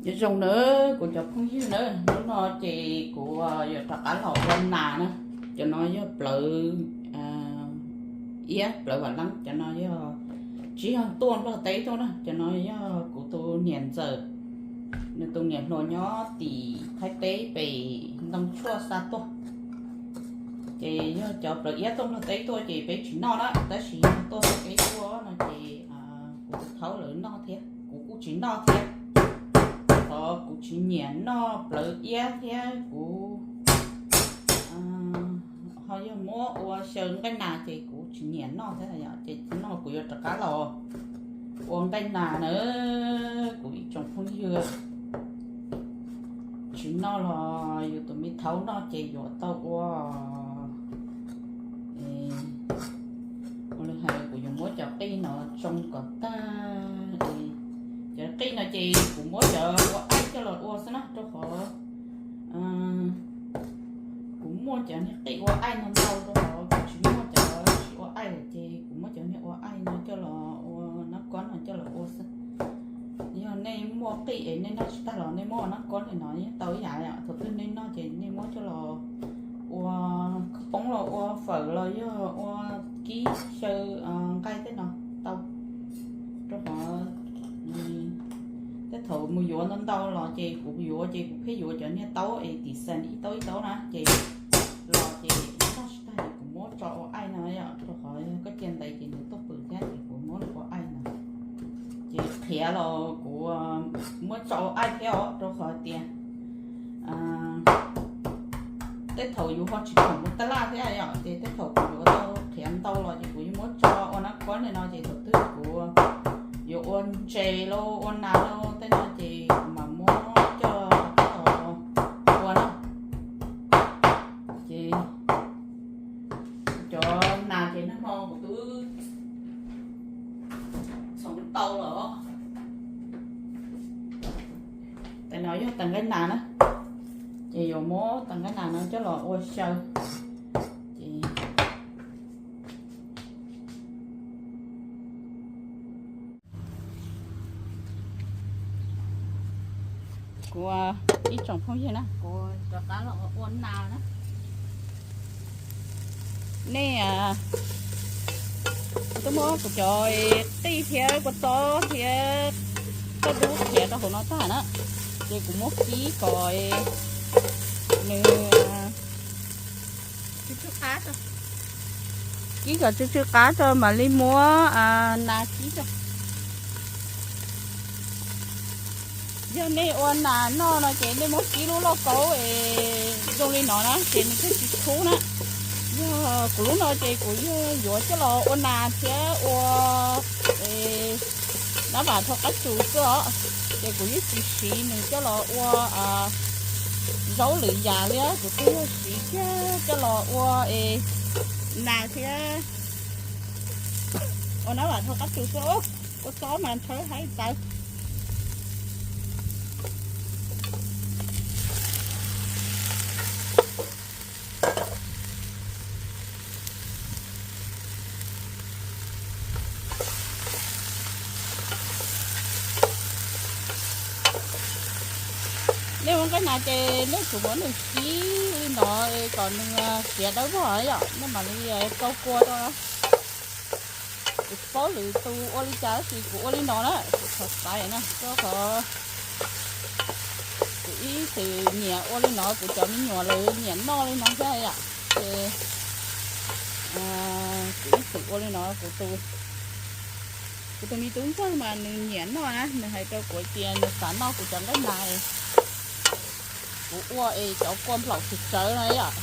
Nyob zoo nawb kuv cov phooj ywg na, hnub no ces kuv yuav rov qab los ua nas na. Cov no yog plawv iab plawv vam leeb, cov no yog tsis yog tuaj Nplog teb tuaj na, cov no yog kuv tus niam ntxawm, nws tus niam hluas nyob tim Thaib teb pem ntoo tshuaj xa tuaj. Ces yog cov plawv iab tuaj Nplog teb tuaj ces peb tsis noj na, tab sis yog tuaj Thaib teb tuaj no ces kuv tus thaub lawv noj thiab, kuv kuj tsis noj thiab. Qhov kuv tsis nyiam noj plawv iab thiab kuv ho yog muab ua xyaw nqaij nas ces kuv tsis nyiam noj thiab yom, ces no kuv yuav rov qab los ua nqaij nas na kuv ib tsoom phooj ywg. Tsis noj los yus tus me thaub noj ces yuav tau ua. Ua li hais kuv yuav muab cov qij no tsoo kom tag. Cov qij no ces kuv muab cov ua aij coj los ua xwb na, rau qhov kuv muaj cov niag qij ua aij no ntau rau qhov kuv tsis muaj cov tsis ua aij lawm ces kuv muab cov niag ua aij no coj los ua nab kob no coj los ua xwb. Yog nej muaj qij es nej noj tsis tag los nej muab ua nab kob li no yeej tau ib yam. Thaum twg nej noj ces nej muab coj los ua khaub poob los ua fawm los yog ua kib xyaw nqaij tej no tau. Rau qhov tej thaum mus yuav ntau ntau los ces kuv yuav ces kuv pheej yuav cov niag taub es tim xees ib taub ib taub na ces los ces noj tsis tag ces kuv muab tso ua aij no yom, rau qhov yog koj cia ntev ces nws tuaj pwm thiab ces kuv muab ua aij no. Ces qhiav los kuv muab tso ua aij thiab os, rau qhov tias tej thaum yus ho tsis khoom mus taj laj thiab yom, ces tej thaum kuv yuav tau qhiav ntau los ces kuv yeej muab tso ua nab kob li no ces thaum twg kuv yuav ua ntses los ua nas los tej no ces kuv mam muab coj ua na. Ces cov nas ces nag hmo kuv twb txhoov tau lawm. Tais no yog tais nqaij nas na, ces yuav muab tais nqaij nas no coj los ua xyaw. Ces kuv ib tsoom phooj ywg na, kuv rov qab los ua nas na. Nej, kuv twb muab kuv cov qij thiab kua txob thiab toj dub qhiav rau hauv no tag na, ces kuv muab kib kom nws kib kom tsw tsw qab tso mam li muab nas kib tso. Yog nej ua nas noj no ces nej muab kib lub lauj kaub es zoo li no na ces nws thiaj tsis txhub na. Yog kuv lub no ces kuv yog yuav coj los ua nas thiab ua nab vam dhau qab tsus xwb os, ces kuv yeej tsis siv nws coj los ua zaub lwm yam li, kuv twb yog siv kiag coj los ua nas thiab ua nab vam dhau qab tsus xwb. Kua txob mas nthawv hais tawv. Nej ua nqaij nas ces nej tsum muab nws kib li no kom nws siav dawb vog yom, nej mam li rau kua rau. Kuv tsis paub lwm tus ua li cas tab sis kuv ua li no na, kuv xav xaiv na, rau qhov kuv ib txwm nyiam ua li no, kuv cov me nyuam lawv nyiam noj li no thiab yom. Ces kuv ib txwm ua li no, kuv tus, kuv tus me tub ntxawg mas nws nyiam noj na, nws hais rau kuv tias nws xav noj kuv cov nqaij nas. Kuv ua es cov kua nplaum tsawv tsawv no yom.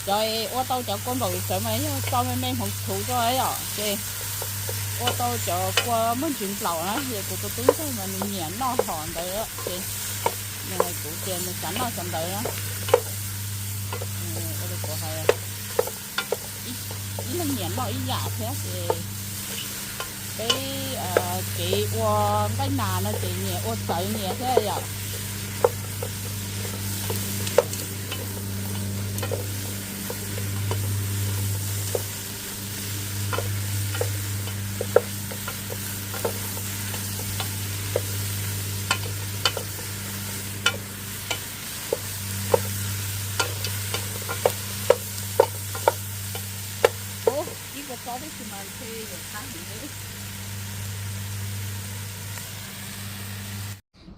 Cov ua tau cov kua nplaum tsawv mas yog tso me me hmoov txhuv rau yom, ces ua tau cov kua muaj ntsis nplaum na, ces kuv tus tub ntxawg mas nws nyiam noj hom ntawd ces nws hais kuv tias nws xav noj cov ntawd na. Ua li kuv hais, ib leeg nyiam noj ib yam thiab ces peb kev ua nqaij nas no ces nyias ua txawv nyias thiab yom.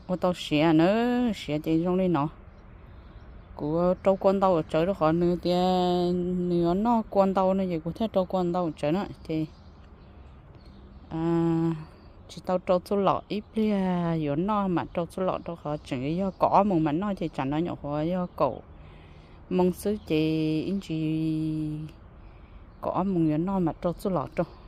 Ua tau siav na, siav ces zoo li no. Kuv rau kua ntau tsawv rau qhov nws tias nws yuav noj kua ntau no ces kuv thiaj rau kua ntau tsawv na ces tsis tau rau txuj lom, ib pliag yuav noj mam rau txuj lom rau qhov tseem yog kaum ob moos mam noj ces tsam no nyuam qhuav yog kaum moos xwb ces ib ntsis kaum ob moos yuav noj mam rau txuj lom rau.